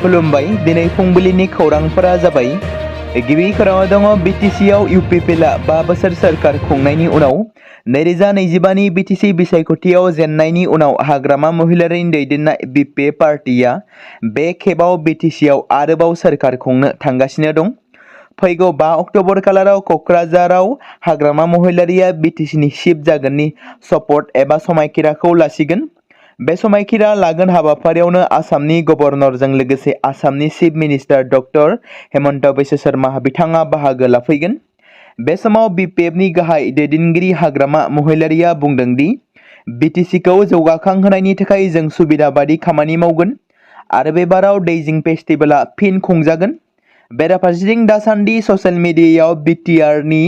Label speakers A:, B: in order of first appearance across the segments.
A: खुलुमबाय दिनै फुंबिलिनि खौरांफोरा जाबाय गिबि खौराङाव दङ बिटिसिआव इउपिपिएलआ 5 बोसोर सोरखार खुंनायनि उनाव 2025नि बिटिसि बिसायख'थियाव जेननायनि उनाव हाग्रामा महिलारिनि दैदेननाय बिपिएफ पार्टिया बे खेबाव बिटिसिआव आरोबाव सोरखार खुंनो थांगासिनो दं। फैगौ 5 अक्ट'बर खालाराव क'क्राझाराव हाग्रामा महिलारिया बिटिसिनि चिफ जागोननि सपर्ट एबा समायखिराखौ लासिगोन। बे समायखिरा लागोन हाबाफारियावनो आसामनि गभर्नरजों लोगोसे आसामनि chief minister doctor Hemant Biswa Sharma बिथाङा बाहागो लाफैगोन। बे समाव बिपिएफनि गाहाय दैदेनगिरि हाग्रामा महिलारिया बुंदों दि बिटिसिखौ जौगाखांहोनायनि थाखाय जों सुबिदा बादि खामानि मावगोन आरो बे बाराव दैजिं फेस्टिभेलआ फिन खुंजागोन। बेराफारसेथिं दासान्दि ससियेल मिडियायाव बिटिआरनि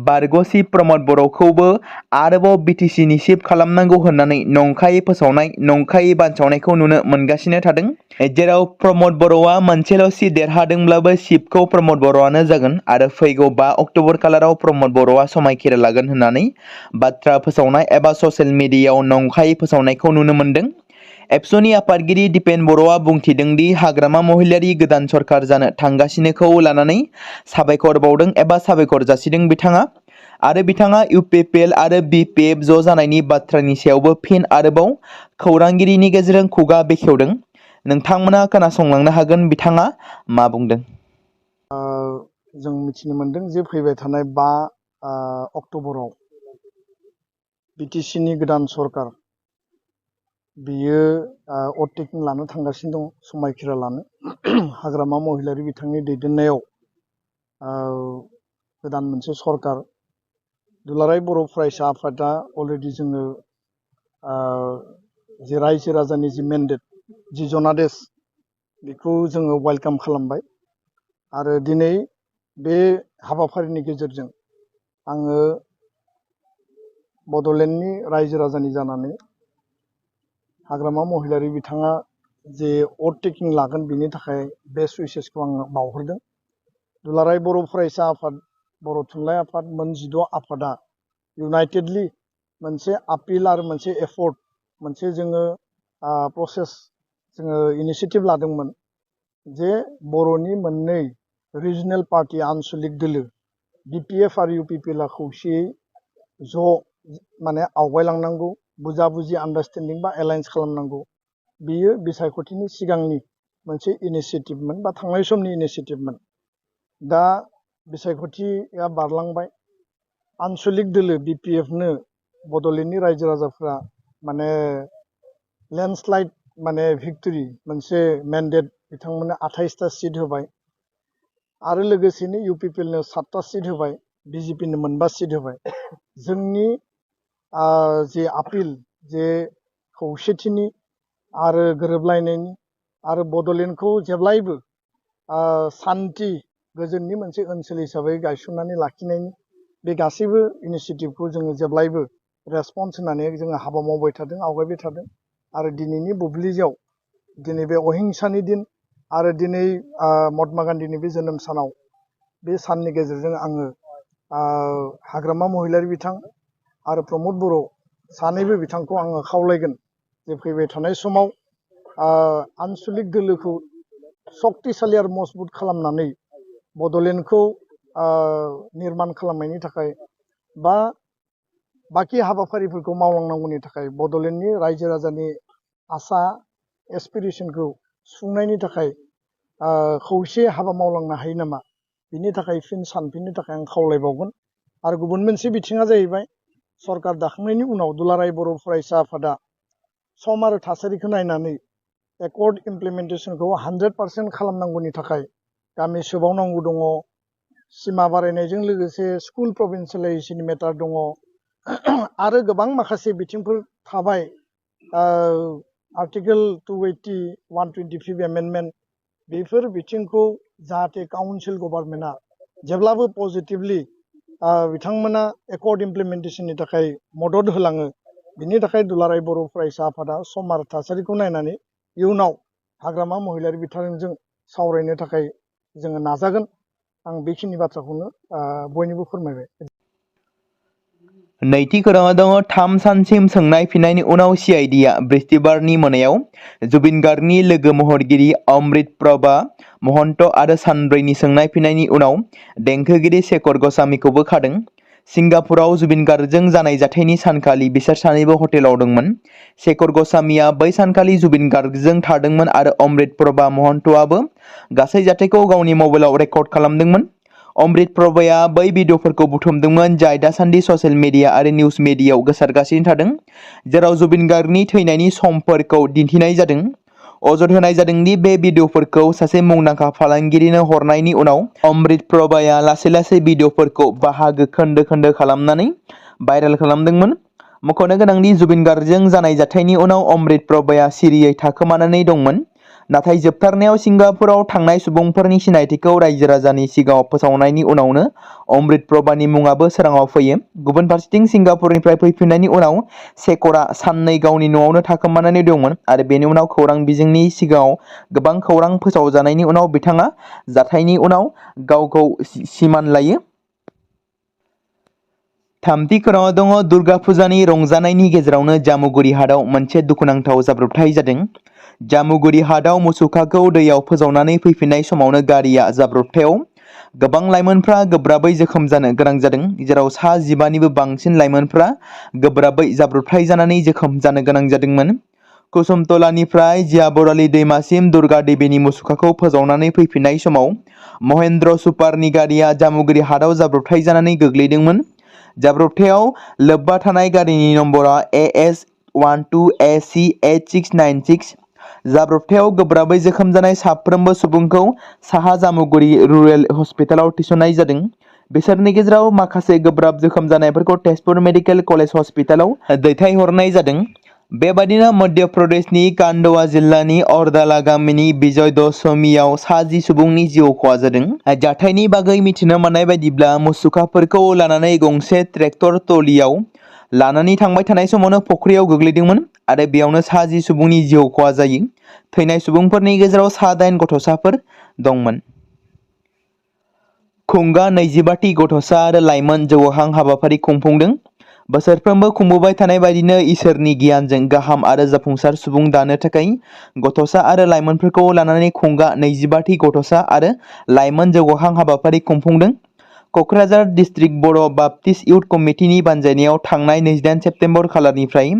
A: बारग' चिफ प्रमद बर'खौबो आरोबाव बिटिसिनि चिफ खालामनांगौ होननानै नंखायै फोसावनाय नंखायै बानसावनायखौ नुनो मोनगासिनो थादों। जेराव प्रमद बर'आ मोनसेल' सिट देरहादोंब्लाबो चिफखौ प्रमद बर'आनो जागोन आरो फैगौ 5 अक्ट'बर खालाराव प्रमद बर'आ समायखिरा लागोन होननानै बाथ्रा फोसावनाय एबा ससियेल मिडियायाव नंखायै फोसावनायखौ नुनो मोनदों। एबसुनि आफादगिरि दिपेन बर'आ बुंथिदों दि हाग्रामा महिलारि गोदान सरखार जानो थांगासिनोखौ लानानै साबायखर बावदों एबा साबायखर जासिदों बिथाङा। आरो बिथाङा इउपिपिएल आरो बिपिएफ ज' जानायनि बाथ्रानि सायावबो फिन आरोबाव खौरांगिरिनि गेजेरजों खुगा बेखेवदों। नोंथांमोना खोनासंलांनो हागोन बिथाङा मा बुंदों।
B: जों मिथिनो मोनदों जे फैबाय थानाय 5 अक्ट'बराव बिटिसिनि गोदान सरखार बियो अटेकिं लानो थांगासिनो दं समायखिरा लानो। हाग्रामा महिलारि बिथांनि दैदेननायाव गोदान मोनसे सरखार दुलाराय बर' फरायसा आफादा अलरेडि जोङो जे रायजो राजानि जि मेन्डेट जि जनादेश बेखौ जोङो वेलकाम खालामबाय आरो दिनै बे हाबाफारिनि गेजेरजों आङो बड'लेण्डनि रायजो राजानि जानानै हाग्रामा महिलारि बिथाङा जे अटेकिं लागोन बिनि थाखाय बेस्ट उइसेसखौ आङो बावहरदों। दुलाराय बर' फरायसा आफाद बर' थुनलाइ आफाद मोन 16 आफादा इउनाइटेडलि मोनसे आपिल आरो मोनसे एफर्ट मोनसे जोङो प्रसेस जोङो इनिसियेटिभ लादोंमोन जे बर'नि मोननै रिजनेल पार्टि आनसलिक दोलो बिपिएफ आरो इउपिपिएलआ खौसेयै ज' माने आवगायलांनांगौ बुजा बुजि आन्डारस्टेन्डिं बा एलायन्स खालामनांगौ बियो बिसायख'थिनि सिगांनि मोनसे इनिसियेटिभमोन बा थांनाय समनि इनिसियेटिभमोन। दा बिसायख'थिया बारलांबाय आनसलिक दोलो बिपिएफनो बड'लेण्डनि रायजो राजाफ्रा माने लेन्डस्लाइड माने भिक्टरि मोनसे मेन्डेट बिथांमोननो 28टा सिट होबाय आरो लोगोसेनो इउपिपिएलनो 7टा सिट होबाय बिजेपिनो 9 सिट होबाय। जोंनि जे आपिल जे खौसेथिनि आरो गोरोबलायनायनि आरो बड'लेण्डखौ जेब्लायबो सान्थि गोजोननि मोनसे ओनसोल हिसाबै गायसननानै लाखिनायनि बे गासैबो इनिसियेटिभखौ जोङो जेब्लायबो रेसपन्स होनानै जोङो हाबा मावबाय थादों आवगायबाय थादों आरो दिनैनि बुब्लियाव दिनै बे अहिंसानि दिन आरो दिनै महात्मा गान्धीनि बे जोनोम सानाव बे साननि गेजेरजों आङो हाग्रामा महिलारि बिथां आरो प्रमद बर' सानैबो बिथांखौ आङो खावलायगोन जे फैबाय थानाय समाव आनसलिक दोलोखौ सक्तिशालि आरो मजबुत खालामनानै बड'लेण्डखौ निर्मान खालामनायनि थाखाय बा बाखि हाबाफारिफोरखौ मावलांनांगौनि थाखाय बड'लेण्डनि रायजो राजानि आसा एसपिरेसनखौ सुफुंनायनि थाखाय खौसे हाबा मावलांनो हायो नामा बिनि थाखाय फिन सानफिननो थाखाय आं खावलायबावगोन। आरो गुबुन मोनसे बिथिङा जाहैबाय सरकार दाखांनायनि उनाव दुलाराय बर' फरायसा आफादा सम आरो थासारिखौ नायनानै एकर्ड इमप्लिमेन्टेसनखौ 100% खालामनांगौनि थाखाय गामि सोबावनांगौ दङ सिमा बारायनायजों लोगोसे स्कुल प्रभिन्सियेलाइजेसननि मेटार दङ आरो गोबां माखासे बिथिंफोर थाबाय आर्टिकेल 280 125 एमेन्डमेन्ट बेफोर बिथिंखौ जाहाथे काउन्सिल गभर्नमेन्टआ जेब्लाबो पजिटिभलि बिथांमोना एकर्ड इमप्लिमेन्टेसननि थाखाय मदद होलाङो बिनि थाखाय दुलाराय बर' फरायसा आफादा सम आरो थासारिखौ नायनानै इयुनाव हाग्रामा महिलारि बिथांजों सावरायनो थाखाय जोङो नाजागोन। आं बेखिनि बाथ्राखौनो बयनिबो फोरमायबाय।
A: नैथि खौराङाव दङ 3 सानसिम सोंनाय फिननायनि उनाव CIDआ बृहस्पतिबारनि मोनायाव जुबिन गार्गनि लोगो महरगिरि अमृत प्रभा महन्त आरो सानब्रैनि सोंनाय फिननायनि उनाव देंखोगिरि शेखर गस्वामीखौबो खादों। सिंगापुराव जुबिन गार्गजों जानाय जाथायनि सानखालि बिसोर सानैबो हटेलाव दंमोन। शेखर गस्वामीया बै सानखालि जुबिन गार्गजों थादोंमोन आरो अमृत प्रभा महन्तआबो गासै जाथायखौ गावनि मबाइलाव रेकर्ड खालामदोंमोन। अमृत प्रभाया बै भिडिअफोरखौ बुथुमदोंमोन जाय दासान्दि ससियेल मिडिया आरो निउज मिडियायाव गोसारगासिनो थादों, जेराव जुबिन गार्गनि थैनायनि समफोरखौ दिन्थिनाय जादों। अजद होनाय जादों दि बे भिडिअफोरखौ सासे मुंदांखा फालांगिरिनो हरनायनि उनाव अमृत प्रभाया लासै लासै भिडिअफोरखौ बाहागो खोन्दो खोन्दो खालामनानै भाइरेल खालामदोंमोन। मख'नो गोनांदि जुबिन गार्गजों जानाय जाथायनि उनाव अमृत प्रभाया सिरियै थाखोमानानै दंमोन, नाथाय जोबथारनायाव सिंगापुराव थांनाय सुबुंफोरनि सिनायथिखौ रायजो राजानि सिगाङाव फोसावनायनि उनावनो अमृत प्रभानि मुङाबो सोराङाव फैयो। गुबुन फारसेथिं सिंगापुरनिफ्राय फैफिननायनि उनाव शेखरआ साननै गावनि न'आवनो थाखोमानानै दंमोन आरो बेनि उनाव खौरां बिजोंनि सिगाङाव गोबां खौरां फोसावजानायनि उनाव बिथाङा जाथायनि उनाव गावखौ सिमान लायो। थामथि खौराङाव दङ दुर्गा फुजानि रंजानायनि गेजेरावनो जामुगुरि हाटआव मोनसे दुखुनांथाव जाब्रबथाय जादों। जामुगुरि हाटआव मुसुखाखौ दैयाव फोजावनानै फैफिननाय समावनो गारिया जाब्रबथायाव गोबां लाइमोनफ्रा गोब्राबै जोखोम जानो गोनां जादों, जेराव सा 15निबो बांसिन लाइमोनफ्रा गोब्राबै जाब्रबथाय जानानै जोखोम जानो गोनां जादोंमोन। कुसुमतलानिफ्राय जियाबरालि दैमासिम दुर्गा देवीनि मुसुखाखौ फोजावनानै फैफिननाय समाव महेन्द्र सुपारनि गारिया जामुगुरि हाटआव जाब्रबथाय जानानै गोग्लैदोंमोन। जाब्रबथायाव लोब्बा थानाय गारिनि नम्बरा AS12AC8696। जाब्रबथायाव गोब्राबै जोखोम जानाय साफ्रोमबो सुबुंखौ साहा जामुगुरि रुरेल हस्पिटालाव थिसननाय जादों। बिसोरनि गेजेराव माखासे गोब्राब जोखोम जानायफोरखौ तेजपुर मेडिकेल कलेज हस्पिटालाव दैथायहरनाय जादों। बेबादिनो मध्य प्रदेशनि कान्डवा जिल्लानि औरदाला गामिनि विजय दशमीआव सा 10 सुबुंनि जिउ खहा जादों। जाथायनि बागै मिथिनो मोननाय बायदिब्ला मुसुखाफोरखौ लानानै गंसे ट्रेक्टर ट्रलियाव लानानै थांबाय थानाय समावनो फख्रियाव गोग्लैदोंमोन आरो बेयावनो सा 10 सुबुंनि जिउ खहा जायो। थैनाय सुबुंफोरनि गेजेराव सा 8 गथ'साफोर दंमोन। खुंगा 25थि गथ'सा आरो लाइमोन जौगाखां हाबाफारि खुंफुंदों। बोसोरफ्रोमबो खुंबोबाय थानाय बायदिनो इसोरनि गियानजों गाहाम आरो जाफुंसार सुबुं दानो थाखाय गथ'सा आरो लाइमोनफोरखौ लानानै खुंगा 25थि गथ'सा आरो लाइमोन जौगाखां हाबाफारि खुंफुंदों। क'क्राझार डिस्ट्रिक्ट बर' बाप्टिस्ट इउथ कमिटिनि बानजायनायाव थांनाय 28 सेप्तेम्बर खालारनिफ्राय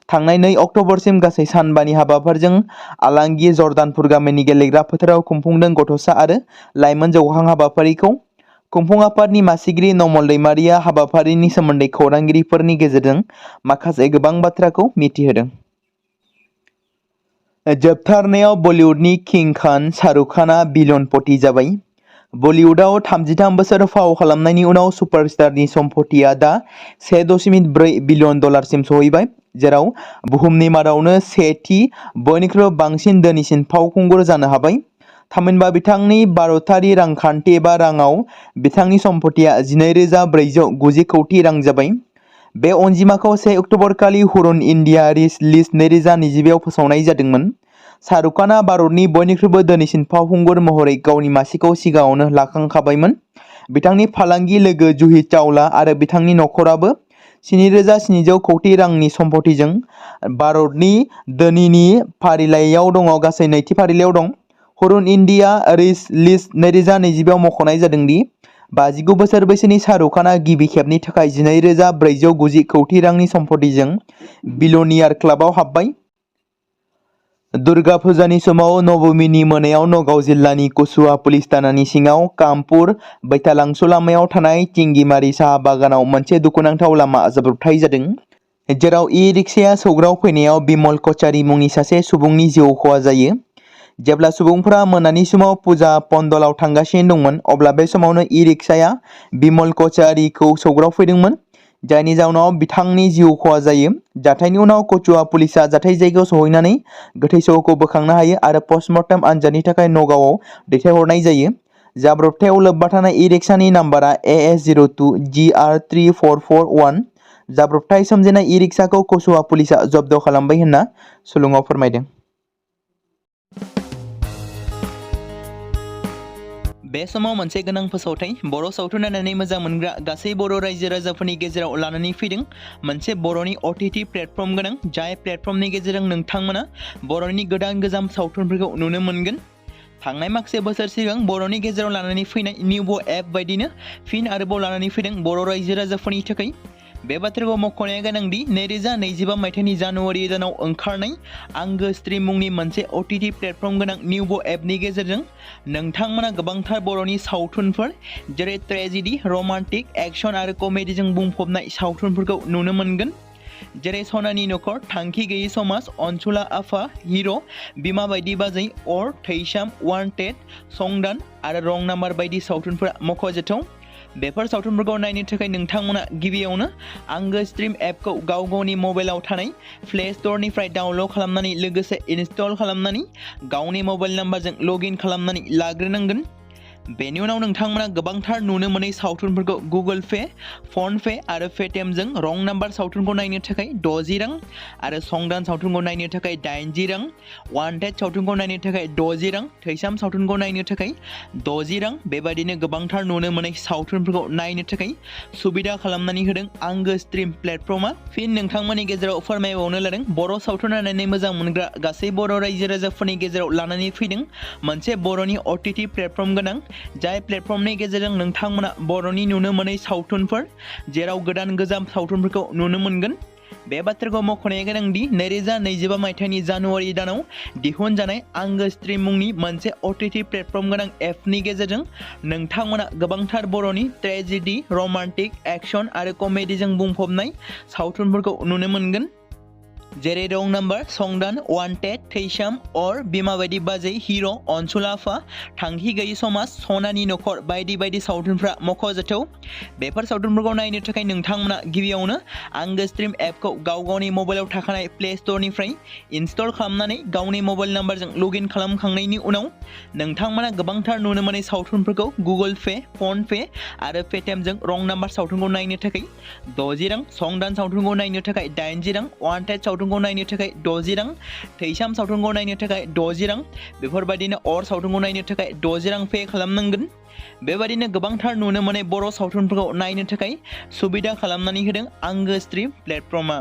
A: थांनाय 2 अक्ट'बरसिम गासै सानबानि हाबाफारिजों आलांगि जर्दानपुर गामिनि गेलेग्रा फोथाराव खुंफुंदों। गथ'सा आरो लाइमोन जौगाखां हाबाफारिखौ खुंफुं आफादनि मासिगिरि नमल दैमारिया हाबाफारिनि सोमोन्दै खौरांगिरिफोरनि गेजेरजों माखासे गोबां बाथ्राखौ मिथिहोदों। जोबथारनायाव बलिउडनि किं खान शाहरुख खानआ बिलियनपति जाबाय। बलिउडआव 33 बोसोर फाव खालामनायनि उनाव सुपारस्टारनि सम्पथिया दा $1.4 बिलियन सहैबाय, जेराव बुहुमनि मादावनो सेथि बयनिख्रुइबो बांसिन धोनिसिन फावखुंगुर जानो हाबाय। थामहिनबा बिथांनि भारतारि रांखान्थि एबा राङाव बिथांनि सम्पथिया 12,490 कौटि रां जाबाय। बे अनजिमाखौ 1 अक्ट'बर खालि हुरुन इन्डिया रिच लिस्ट 2022आव फोसावनाय जादोंमोन। शाहरुख खानआ भारतनि बयनिख्रुइबो धोनिसिन फावखुंगुर महरै गावनि मासिखौ सिगाङावनो लाखांखाबायमोन। बिथांनि फालांगि लोगो जूही चावला आरो बिथांनि नखराबो 7,700 कौटि रांनि सम्पथिजों भारतनि धोनिनि फारिलाइयाव दङ, गासै नैथि फारिलाइयाव दं। हुरुन इन्डिया रिच लिस्ट 2022आव मख'नाय जादों दि 59 बोसोर बैसोनि शाहरुख खानआ गिबि खेबनि थाखाय 12,490 कौटि रांनि सम्पथिजों बिलियनियार क्लाबाव हाबबाय। दुर्गा फुजानि समाव नबमीनि मोनायाव नगाव जिल्लानि कसुवा पुलिस थानानि सिङाव कामपुर बैथालांसु लामायाव थानाय थिंगिमारि साहा बागानाव मोनसे दुखुनांथाव लामा जाब्रबथाय जादों, जेराव इ-रिक्साया सौग्राव फैनायाव बिमल कचारी मुंनि सासे सुबुंनि जिउ खहा जायो। जेब्ला सुबुंफोरा मोनानि समाव फुजा पन्डलाव थांगासिनो दंमोन, अब्ला बे समावनो इ-रिक्साया बिमल कचारीखौ सौग्राव फैदोंमोन, जायनि जाउनाव बिथांनि जिउ खहा जायो। जाथायनि उनाव कचुवा पुलिसआ जाथाय जायगायाव सहैनानै गोथै सहखौ बोखांनो हायो आरो पस्टमर्टम आनजादनि थाखाय नगावआव दैथायहरनाय जायो। जाब्रबथायाव लोब्बा थानाय इ-रिक्सानि नाम्बारा AS02GR3441। जाब्रबथाय सोमजिनाय इ-रिक्साखौ कसुवा पुलिसआ जब्द खालामबाय होनना सुलुङाव फोरमायदों। बे समाव मोनसे गोनां फोसावथाय बर' सावथुन नायनानै मोजां मोनग्रा गासै बर' रायजो राजाफोरनि गेजेराव लानानै फैदों मोनसे बर'नि OTT प्लेटफर्म गोनां जाय प्लेटफर्मनि गेजेरजों नोंथांमोना बर'नि गोदान सावथुनफोरखौ नुनो मोनगोन। थांनाय माखासे बोसोर सिगां बर'नि गेजेराव लानानै फैनाय निउबो एप बायदिनो फिन आरोबाव लानानै फैदों बर' रायजो राजाफोरनि थाखाय। बे बाथ्राखौ मख'नाया गोनांदि 2025 मायथाइनि जानुवारि दानाव ओंखारनाय आंगो स्ट्रीम मुंनि मोनसे OTT प्लेटफर्म गोनां निउबो एपनि गेजेरजों नोंथांमोना गोबांथार बर'नि सावथुनफोर जेरै ट्रेजेडी, रमान्टिक, एक्शन आरो कमेडीजों बुंफबनाय सावथुनफोरखौ नुनो मोनगोन। जेरै सनानि नखर, थांखि गैयै समाज, अनसुला आफा, हिर', बिमा बायदि बाजै, अर, थैसाम, वान्टेड, संदान आरो रं नाम्बार बायदि सावथुनफोरा मख'जाथाव। बेफोर सावथुनफोरखौ नायनो थाखाय नोंथांमोना गिबियावनो आंगो स्ट्रीम एपखौ गावनि मबाइलाव थानाय प्ले स्ट'रनिफ्राय डाउनल'ड खालामनानै लोगोसे इनस्टल खालामनानै गावनि मबाइल नाम्बारजों लगइन खालामनानै लाग्रोनांगोन। बेनि उनाव नोंथांमोना गोबांथार नुनो मोनै सावथुनफोरखौ गुगोल पे, फन पे आरो पेटिएमजों रं नाम्बार सावथुनखौ नायनो थाखाय 60 रां आरो संदान सावथुनखौ नायनो थाखाय 80 रां, वान्टेड सावथुनखौ नायनो थाखाय 60 रां, थैसाम सावथुनखौ नायनो थाखाय 60 रां बेबादिनो गोबांथार नुनो मोनै सावथुनफोरखौ नायनो थाखाय सुबिदा खालामनानै होदों आंगो स्ट्रीम प्लेटफर्मा। फिन नोंथांमोननि गेजेराव फोरमायबावनो लादों बर' सावथुन नायनानै मोजां मोनग्रा गासै बर' रायजो राजाफोरनि गेजेराव लानानै फैदों मोनसे बर'नि OTT प्लेटफर्म गोनां जाय प्लेटफर्मनि गेजेरजों नोंथांमोना बर'नि नुनो मोनै सावथुनफोर जेराव गोजाम सावथुनफोरखौ नुनो मोनगोन। बे बाथ्राखौ मख'नाया गोनांदि 2025 मायथाइनि जानुवारि दानाव दिहुनजानाय आंगो स्ट्रीम मुंनि मोनसे OTT प्लेटफर्म गोनां एपनि गेजेरजों नोंथांमोना गोबांथार बर'नि ट्रेजेडी, रमान्टिक, एक्शन आरो कमेडीजों बुंफबनाय सावथुनफोरखौ नुनो मोनगोन। जेरै रं नाम्बार, संदान, वान्टेड, थैसाम, अर, बिमा बायदि बाजै, हिर', अनसुला आफा, थांखि गैयै समाज, सनानि नखर बायदि बायदि सावथुनफ्रा मख'जाथाव। बेफोर सावथुनफोरखौ नायनो थाखाय नोंथांमोना गिबियावनो आंगो स्ट्रीम एपखौ गावनि मबाइलाव थाखानाय प्ले स्ट'रनिफ्राय इनस्टल खालामनानै गावनि मबाइल नाम्बारजों लगइन खालामखांनायनि उनाव नोंथांमोना गोबांथार नुनो मोनै सावथुनफोरखौ गुगोल पे, फन पे आरो पेटिएमजों रं नाम्बार सावथुनखौ नायनो थाखाय 60 रां, संदान सावथुनखौ नायनो थाखाय 80 रां, वान्टेड सावथुनखौ नायनो थाखाय 60 रां, थैसाम सावथुनखौ नायनो थाखाय 60 रां बेफोरबायदिनो अर सावथुनखौ नायनो थाखाय 60 रां पे खालामनांगोन। बेबायदिनो गोबांथार नुनो मोनै बर' सावथुनफोरखौ नायनो थाखाय सुबिदा खालामनानै होदों आंगो स्ट्रीम प्लेटफर्मा।